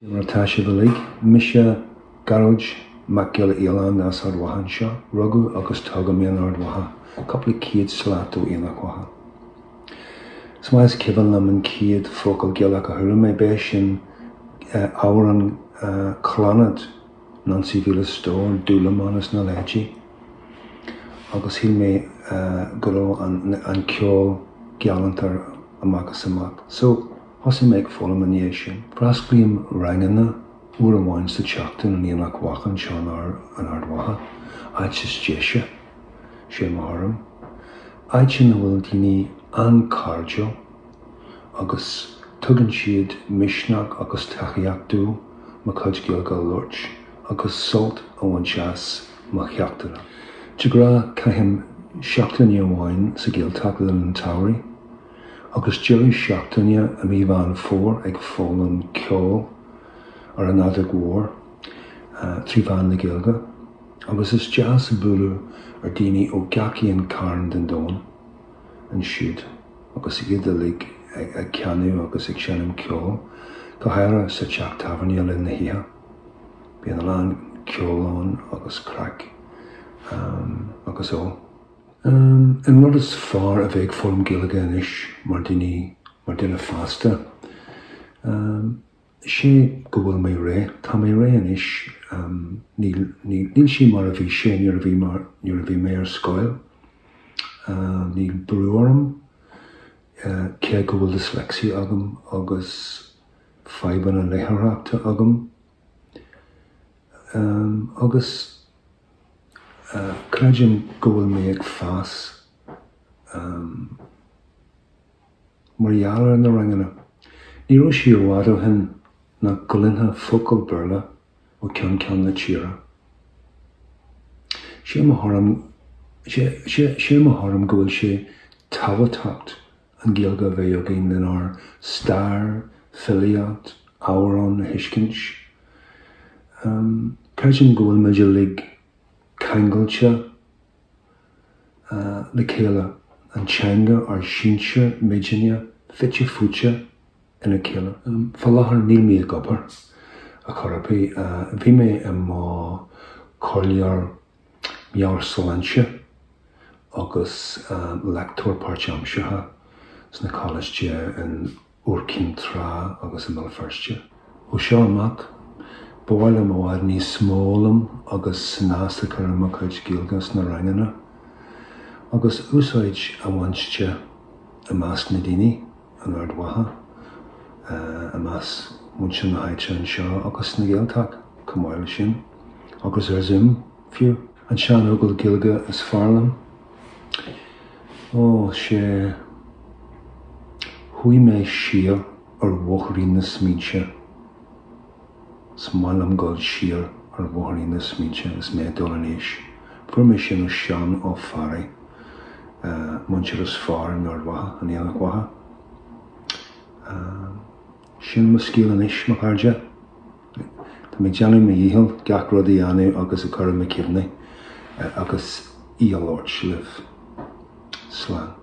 Mar atá sibh uilig, mise Gearóid Mac Giolla Fhaoláin as Ard Mhacha anseo. Rugadh agus tógadh mé in Ard Mhacha, cúpla céad slat ó Aonach Mhacha. Is maith is cuimhin liom an chéad focal Gaelach a chuala mé, b'é sin amhrán Clannad, Neansaí Mhíle Stór, Dúlamán is na leithéidí. Agus shíl mé go raibh an ceol galánta amach is amach. So, Thosaigh mé ag foghlaim i ndiaidh sin. Freastalaím ranganna uair amháin sa tseachtain in Aonach Mhacha anseo in Ard Mhacha, áit is deise, sé mo thuairim. Áit ina bhfuil daoine an-chairdiúil agus tugann siad misneach agus tacaíocht domh mo chuid Gaeilge a labhairt agus sult a bhaint as mo cheachtanna. De ghnáth caithim seachtaine amháin sa Ghaeltacht le linn an tsamhraidh. Agus deireadh seachtaine i mí Mheán Fómhair ag foghlaim ceoil ar an fheadóg mhór trí mheán na Gaeilge. Agus is deas bualadh ar daoine ó gach aon cearn den domhan ansiúd agus iad uilig ag canadh agus ag seinm ceoil, go háirithe sa teach tábhairne le linn na hoíche. Bíonn a lán ceoil ann agus craic agus ól. An rud is fearr a bheith ag foghlaim Gaeilge anois mar daoine, mar duine fásta, sé go bhfuil mé réidh. Tá mé réidh anois. Níl, níl sé mar a bhí sé nuair a bhí mar, nuair a bhí mé ar scoil. Níl brú orm, cé go bhfuil dyslexia agam agus fadhbanna léitheoireachta agam. Agus. Creidim go bhfuil mé ag fás mar gheall ar na ranganna. Ní raibh sé i bhfad ó shin nach gcluinfeá focal Béarla ó cheann ceann na tíre. Sé mo thuairim, sé mo thuairim go bhfuil sé tábhachtach an Ghaeilge a bheith againn lenár stair, filíocht, amhráin a thuiscint. Creidim go bhfuil muid uilig ceangailte le chéile, an teanga, ár sinsir, muidinne, fite fuaite ina chéile. Fá láthair níl mé ag obair a chor ar bith. Bhí mé i mo chomhairleoir meabhairshláinte agus léachtóir páirtaimseartha sna coláistí in Iúr Cinn Trá agus i mBéal Feirste. Ó seo amach, ba mhaith liom i bhfad níos mó a fhoghlaim agus snas a chur ar mo chuid Gaeilge sna ranganna agus úsáid a bhaint de i measc na daoine in Ard Mhacha, i measc muintir na háite anseo agus sna Gaeltacht chomh maith leis sin, agus ar Zoom fiú. An seanfhocal Gaeilge is fearr liom? Ó, sé Chuaigh mé siar ar bhóithrín na smaointe. Is maith liom dul siar ar bhóithrín na smaointe is mé ag dul in aois. Fuair mé sin ó Seán Ó Fearraigh, múinteoir is fearr in Ard Mhacha, in Aonach Mhacha. Sin mo scéal anois, mo chairde. Tá mé ag déanamh mo dhícheall gach rud a dhéanamh agus a chur i mo chuimhne agus í a labhairt libh. Slán.